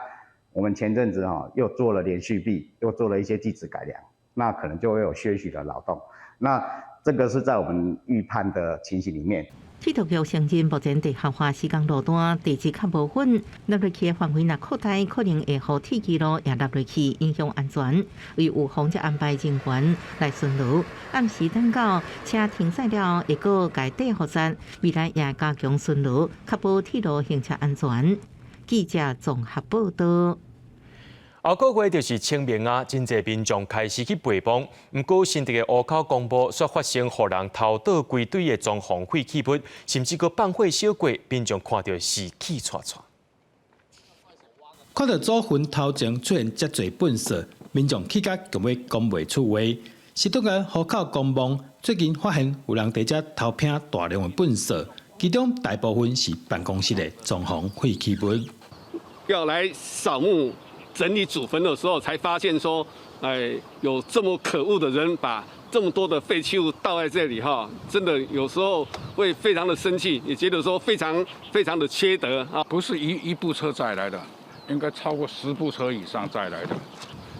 我們前陣子哈又做了連續壁，又做了一些地質改良，那可能就會有些許的擾動。那這個是在我們預判的情形裡面。鐵道局承認，目前地下化施工路段地質較無穩，落落去的範圍若擴大，可能會予鐵枝路也落落去，影響安全。為預防，才安排人員來巡邏。暗時等到車停駛了，會閣共地護閘。未來也加強巡邏，確保鐵路行車安全。記者綜合報道。後個月就是清明啊，真濟民眾開始去陪墓。毋過新竹的湖口公墓煞發生予人偷倒規堆的裝潢廢棄物，甚至閣放火燒過，民眾看著是氣掣掣。看著祖墳頭前出現遮濟糞埽，民眾氣甲強欲講袂出話。新竹的湖口公墓最近發現有人佇遮偷拚大量的糞埽，其中大部分是辦公室的裝潢廢棄物。要來掃墓。整理祖墳的時候，才發現說，哎，有這麼可惡的人把這麼多的廢棄物倒在這裡，哈，真的有時候會非常的生氣，也覺得說非常非常的缺德啊！不是一部車載來的，應該超過10部車以上載來的，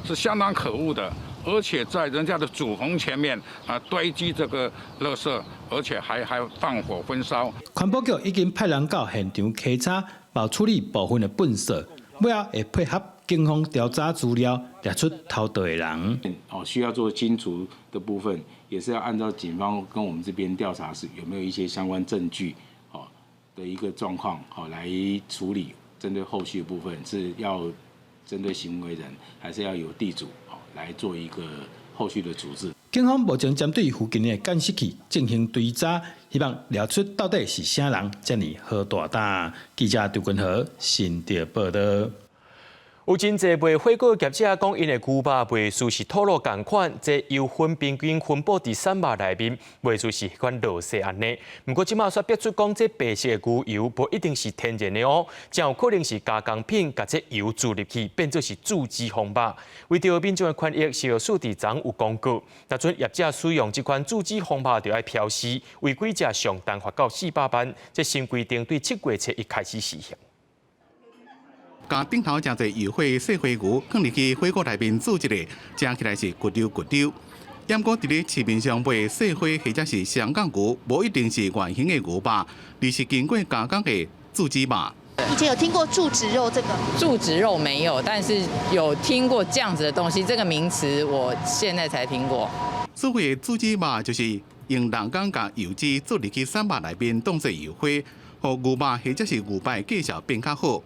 是相當可惡的，而且在人家的祖墳前面啊堆積這個垃圾，而且還放火焚燒。環保局已經派人到現場稽查，嘛處理部分的糞埽，尾後會配合警方調查資料，掠出偷盜的人。哦，需要做清除的部分，也是要按照警方跟我們這邊調查是有沒有一些相關證據，哦的一個狀況，好來處理。針對後續的部分，是要針對行為人，還是要由地主哦來做一個後續的處置。警方目前針對附近的監視器進行追查，希望掠出到底是啥人遮爾好大膽。記者張君和新竹報導。有真濟賣火鍋業者講，𪜶的牛肉賣輸是兔肉仝款，這油分平均分佈佇瘦肉內面，賣出是彼款落色按呢。毋過這馬煞逼出講，這白色的牛油無一定是天然的哦，真有可能是加工品，共這油注入去，變做是注脂肪肉。為著民眾的權益，食藥署佇昨有公告，若准業者使用這款注脂肪肉，就愛標示，違規者上重罰到400萬。這新規定對7月初一開始施行。共頂頭誠濟油火細花牛，囥入去火鍋內面煮一下，食起來是骨溜骨溜。毋過佇咧市面上賣細花或者是雙槓牛，無一定是原型的牛肉，而是經過加工的注脂肉。以前有聽過注脂肉這個？注脂肉沒有，但是有聽過這樣子的東西，這個名詞我現在才聽過。所謂的注脂肉，就是用人工共油脂注入去瘦肉內面當做油花，予牛肉或者是牛排價數變較好。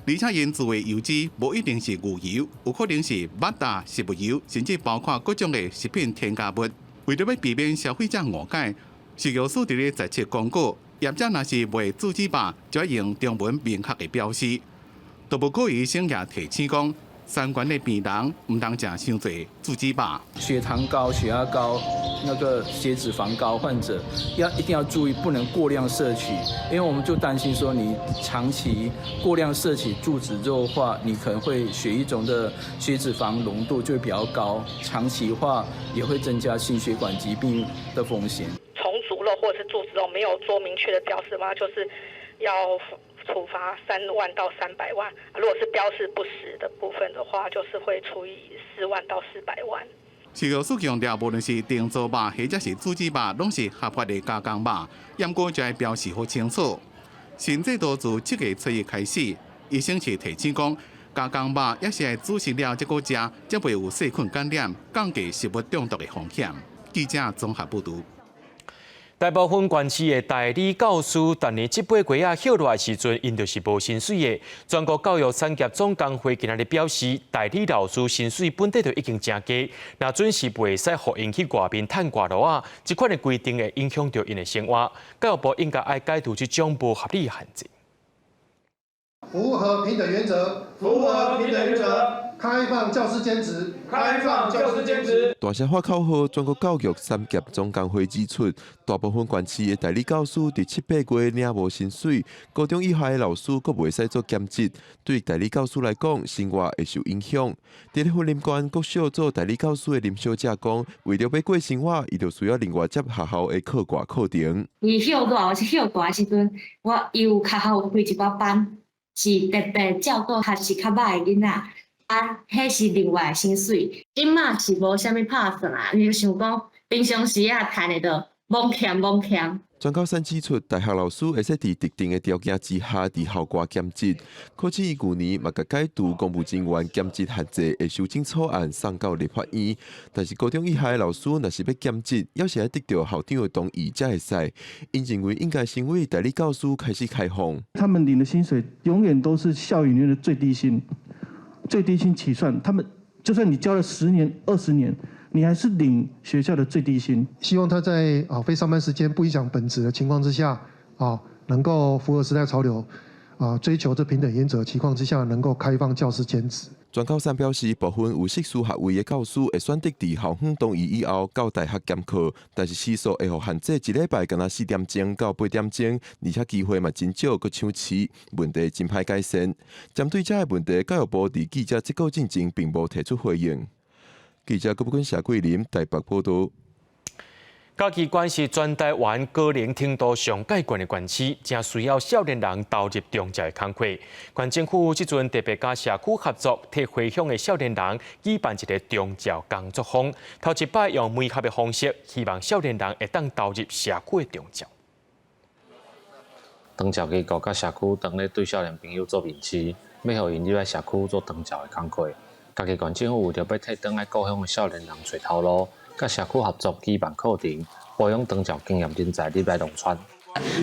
而且𪜶注的油脂無一定是牛油，有可能是肉啊、食物油，甚至包括各種的食品添加物。為著欲避免消費者誤解，食藥署佇咧17公告，業者若是賣注脂肉，就愛用中文明確的標示。動物科醫生也提醒講，三高的病人毋通食傷濟注脂肉。血糖高、血壓高、那個血脂肪高患者，要一定要注意，不能過量攝取，因為我們就擔心說，你長期過量攝取注脂肉的話，你可能會血液中的血脂肪濃度就會比較高，長期的話也會增加心血管疾病的風險。重組肉或者是注脂肉沒有做明確的標示嗎？就是要處罰3萬到300萬，如果是標示不實的部分的話，就是會處以4萬到400萬。食藥署強調，無論是定做肉或者是注脂肉，攏是合法的加工肉，毋過就愛標示好清楚。新制度自7月初一開始，醫生是提醒講，加工肉也是愛煮熟了才閣食，才袂有細菌感染，降低食物中毒的風險。記者綜合報導。大部分縣市的代理教師，逐年七八月仔歇落來時陣，𪜶就是無薪水的。全國教育產業總工會今仔日表示，代理老師薪水本底就已經誠低，若準時袂使予𪜶去外面趁外路仔，這款的規定會影響著𪜶的生活。教育部應該愛解除這種無合理限制。符合平等原則，符合平等原則，開放教師兼職，開放教師兼職。大聲發口號，全國教育產業總工會指出，大部分縣市的代理教師佇七八月領無薪水，高中以下的老師閣袂使做兼職，對代理教師來講，生活會受影響。佇咧雲林縣國小做代理教師的林小姐講，為著欲過生活，伊就需要另外接學校的課外課程。伊歇熱或是歇寒的時陣，我伊有較好有開一寡班。是特別照顧學習較歹的囡仔，啊，彼是另外的薪水。這馬是無啥物拍算啊，你就想講平常時啊，趁的就罔欠罔欠。全教產指出，大學老師會使佇特定的條件之下，佇校外兼職。可是伊舊年嘛共解除公務人員兼職限制的修正草案送到立法院，但是高中以下的老師若是欲兼職，猶是愛得著校長的同意才會使。𪜶認為應該先為代理教師開始開放。他們領的薪水永遠都是校園裡面的最低薪，最低薪起算。他們就算你教了10年、20年，你還是領學校的最低薪。希望他在非上班時間不影響本職的情況之下，能夠符合時代潮流，追求這平等原則的情況之下，能夠開放教師兼職。全教產表示，部分有碩士學位的教師會選擇佇校方同意以後到大學兼課，但是時數會予限制一禮拜干焦4點鐘到8點鐘，而且機會嘛真少，閣搶時，問題真歹改善。針對這个問題，教育部佇記者這個進前並無提出回應。記者郭寶君、謝桂林台北報導。嘉義縣是全台灣高齡程度上蓋懸的縣市，誠需要少年人投入長照的工課。縣政府這陣特別佮社區合作，替回鄉的少年人舉辦一个長照工作坊，頭一擺用媒合的方式，希望少年人會當投入社區的長照。長照機構佮社區當咧對少年朋友做面試，欲予𪜶入來社區做長照的工課。嘉義縣政府為著欲替轉來故鄉的少年人揣頭路，佮社區合作舉辦課程，培養長照經驗人才入來農村。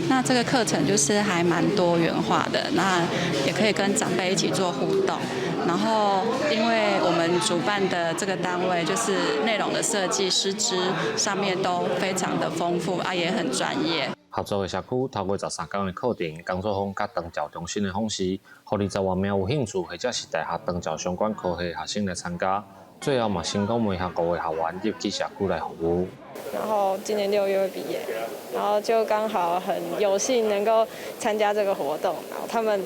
那這個課程就是還蠻多元化的，那也可以跟長輩一起做互動。然後，因為我們主辦的這個單位，就是內容的設計、師資上面都非常的豐富，啊，也很專業。合作的社區透過13天的課程、工作坊佮長照中心的方式，予20外名有興趣或者是大學長照相關科系學生來參加。最後嘛，成功媒合五个學員入去社區來服務。然後今年6月會畢業，然後就剛好很有幸能夠參加這個活動，然後他們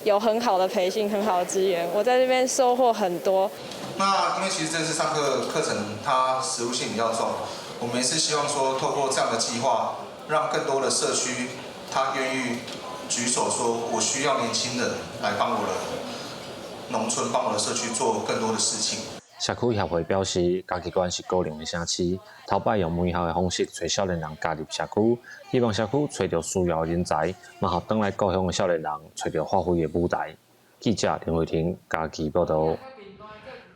有很好的培訓、很好的資源，我在這邊收穫很多。那因為其實這次上課課程它實務性比較重，我們也是希望說透過這樣的計劃，讓更多的社區他願意舉手說，我需要年輕人來幫我的農村、幫我的社區做更多的事情。社區協會表示，嘉義縣是高齡的城市，頭擺用媒合的方式揣少年人加入社區，希望社區揣著需要的人才，嘛予轉來故鄉的少年人揣著發揮的舞台。記者林慧婷嘉義報導。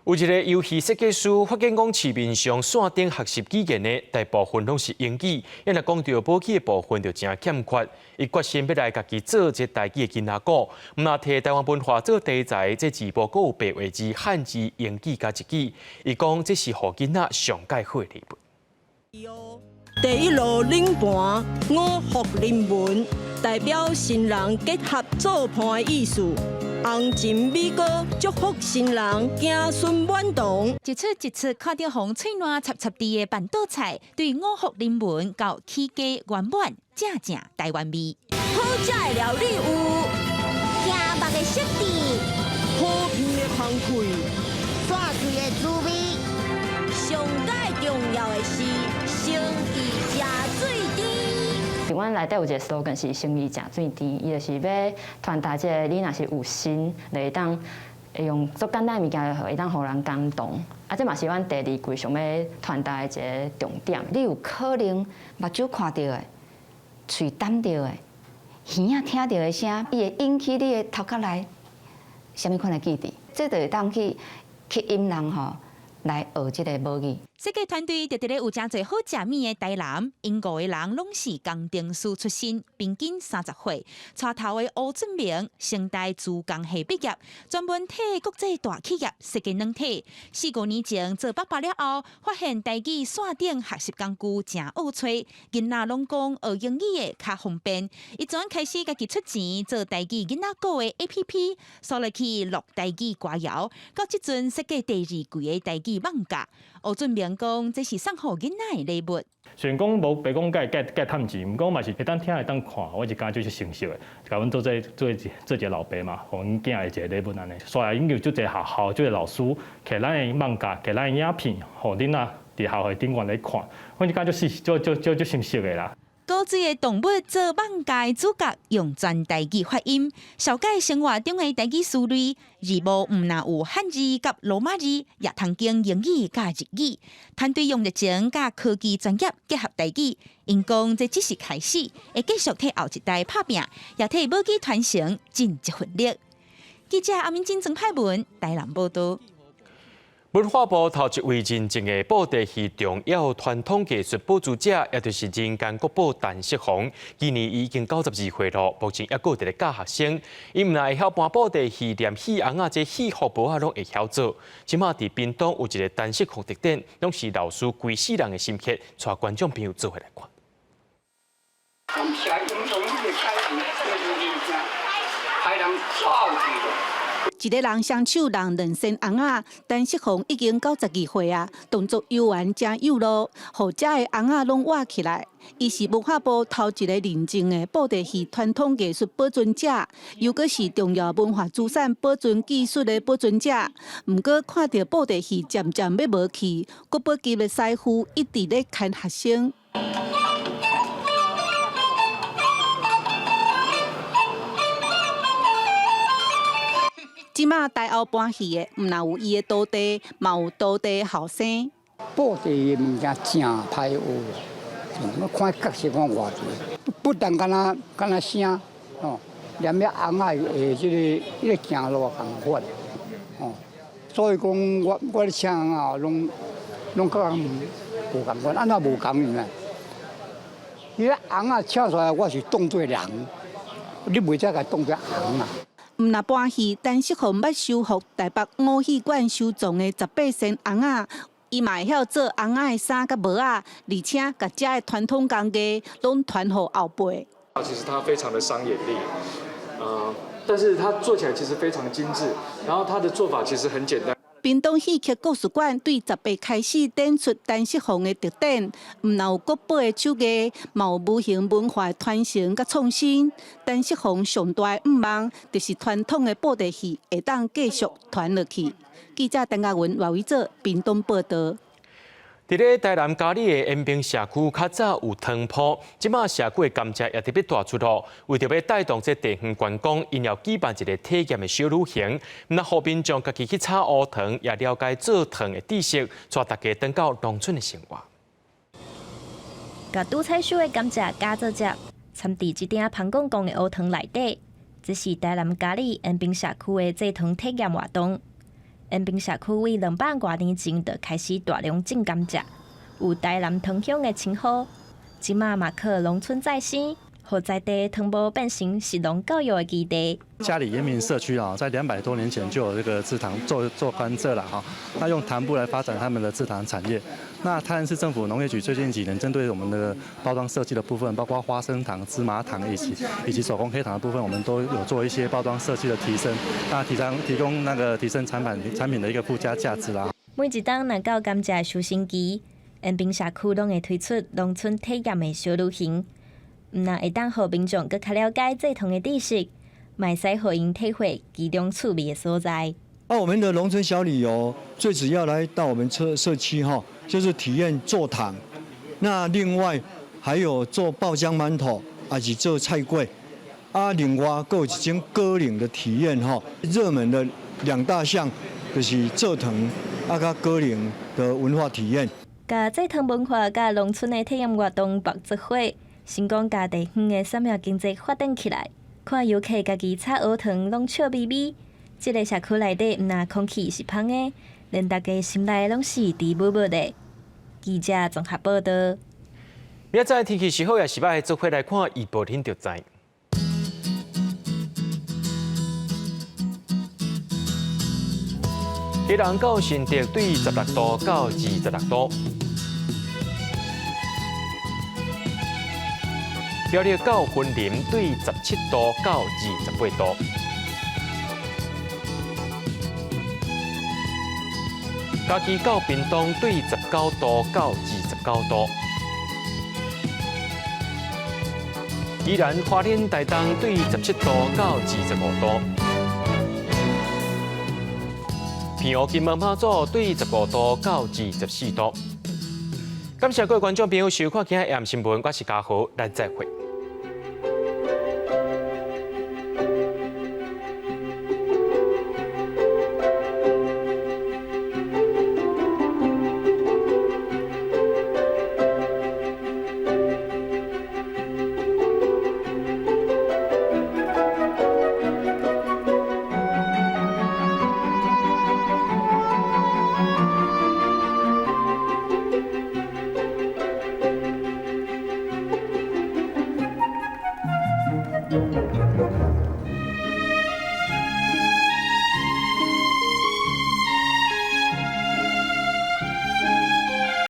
有一个遊戲設計師發現講，市面上線頂學習語言的大部分攏是英語，若講著母語的部分就誠欠缺。伊決心欲來家己做一个台語的囡仔鼓，毋但提台灣文化做題材，這字幕閣有白話字、漢字、英語佮日語。伊講這是予囡仔上蓋好的禮物。第一路領盤五福臨門，代表新人結合做伴的意思。紅情米糕祝福新人子孫滿堂。一出一出看著予喙瀾插插滴的辦桌菜，對五福臨門到起家圓滿，正正台灣味。好食的料理有，聽目的設置，好味的香氣，煞水的滋味。上蓋重要的是，誠意誠水甜。阮內底有一个 slogan 是誠意誠水甜，伊就是欲傳達這个，你若是有心，就會當會用足簡單的物件，就會當予人感動。啊，這嘛是阮第二季想欲傳達的一个重點。你有可能目睭看著的，喙澹著的，耳仔聽著的聲，伊會引起你的頭殼內啥物款的記憶，這就會當去吸引人吼來學這个母語。設計團隊佇咧有誠濟好食物的台南，𪜶五個人攏是工程師出身，平均30歲。帶頭的吳俊明，成大資工系畢業，專門替國際大企業設計軟體。四五年前做爸爸了後，發現台語線頂學習工具誠惡揣，囡仔攏講學英語的較方便。伊昨開始家己出錢做台語囡仔歌的 APP，刷落去錄台語歌謠，到這陣設計第二季的台語網架。吳俊明講，這是送予囡仔的禮物。雖然講無白講蓋蓋蓋趁錢，毋過嘛是會當聽會當看，我是感覺就是成熟的，共阮做這做做一個老爸嘛，予阮囝的一個禮物按呢。煞來𪜶有足濟學校，足濟老師，摕咱的網架，摕咱的影片，予囡仔佇學校頂懸咧看，我是感覺就是足足足足心適的啦。古錐的動物做網架的主角，用全台語發音，紹介生活中的台語詞彙，字幕毋但有漢字佮羅馬字，也通經英語佮日語。團隊用熱情佮科技專業結合台語，𪜶講這只是開始，會繼續替後一代拍拚，也替母語傳承盡一份力。記者阿明金、曾派文台南報道。文化部頭一位認證的布袋戲重要傳統藝術保存者，也就是人間國寶陳世紘，今年已經92歲囉，目前猶閣佇咧教學生。伊毋但會曉搬布袋戲，連戲尪仔這戲服帽仔攏會曉做。這馬佇屏東有一個陳世紘特展，攏是老師規世人的心血，帶觀眾朋友做伙來看。感謝英雄的開派人走去。一个人雙手弄兩身尪仔，陳世紘已經92歲啊，動作悠閒誠有路，予遮的尪仔攏活起來。伊是文化部頭一个認證的布袋戲傳統藝術保存者，又閣是重要文化資產保存技術的保存者。毋過看著布袋戲漸漸欲無去，國寶級的師傅一直咧牽學生。這馬台後搬戲的，毋但有伊的徒弟，嘛有徒弟後生。布袋的物件誠歹學，我看角色看偌濟，不但敢若敢若聲，吼，連遐尪仔的這个這个行路仝款，吼，所以講我我咧請尪仔攏攏佮人無仝款，按怎無仝呢？伊個尪仔請出來，我是當做人，你袂使共當做尪仔。毋但搬戲，陳世紘捌修復台北五戲館收藏的18身尪仔，伊嘛會曉做尪仔的衫佮帽仔，而且共遮的傳統工藝攏傳予後輩。其實他非常的傷眼力，但是他做起來其實非常精緻，然後他的做法其實很簡單。屏東戲曲故事館對10八開始展出陳世紘的特展，毋但有國寶的手藝，嘛有無形文化的傳承佮創新。陳世紘上大的願望，就是傳統的布袋戲會當繼續傳落去。記者陳嘉文、賴偉哲屏東報道。佇咧台南佳里的延平社區，較早有糖鋪，這馬社區的甘蔗也特別大出貨。為著欲帶動這地方觀光，𪜶要舉辦一個體驗的小旅行，毋但予民眾家己去炒烏糖，也了解做糖的知識，帶大家轉到農村的生活。共拄採收的甘蔗加做汁，摻佇這鼎芳公公的烏糖內底，這是台南佳里延平社區的製糖體驗活動。延平社區為200外年前就開始大量種甘蔗，有台南糖鄉的稱號。這馬嘛靠農村再生，予在地糖埔變成食農教育的基地。佳里延平社區啊，在200多年前就有這個製糖做做甘蔗了哈。那用糖布來發展他們的製糖產業。那台南市政府農業局最近幾年針對我們的包裝設計的部分，包括花生糖、芝麻糖以及手工黑糖的部分，我們都有做一些包裝設計的提升，那提升提供那個提升產品產品的一個附加價值啦。每一冬若到甘蔗收成期，延平社區攏會推出農村體驗的小旅行，毋但會當予民眾閣較了解製糖的知識，嘛會使予𪜶體會其中趣味的所在。那我們的農村小旅遊最主要來到我們社社區哈，就是體驗做糖。那另外還有做爆漿饅頭，還是做菜粿。啊，另外閣有一種果嶺的體驗哈。熱門的兩大項就是做糖啊，佮果嶺的文化體驗。共製糖文化佮農村的體驗活動綁做伙，成功共地方的產業經濟發展起來。看遊客家己炒烏糖，攏笑眯眯。這个社區內底，毋但空氣是芳的，連大家心內攏是甜霧霧的。記者綜合報道。明仔載天氣是好抑是䆀，做伙來看預報天就知。基隆到新竹對16度到26度，苗栗到雲林對17度到28度，嘉義到屏東對19度到29度，宜蘭花蓮台東對17度到25度。澎湖金門馬祖對15度到24度。感謝各位觀眾朋友收看今日的新聞，我是嘉豪，咱再會。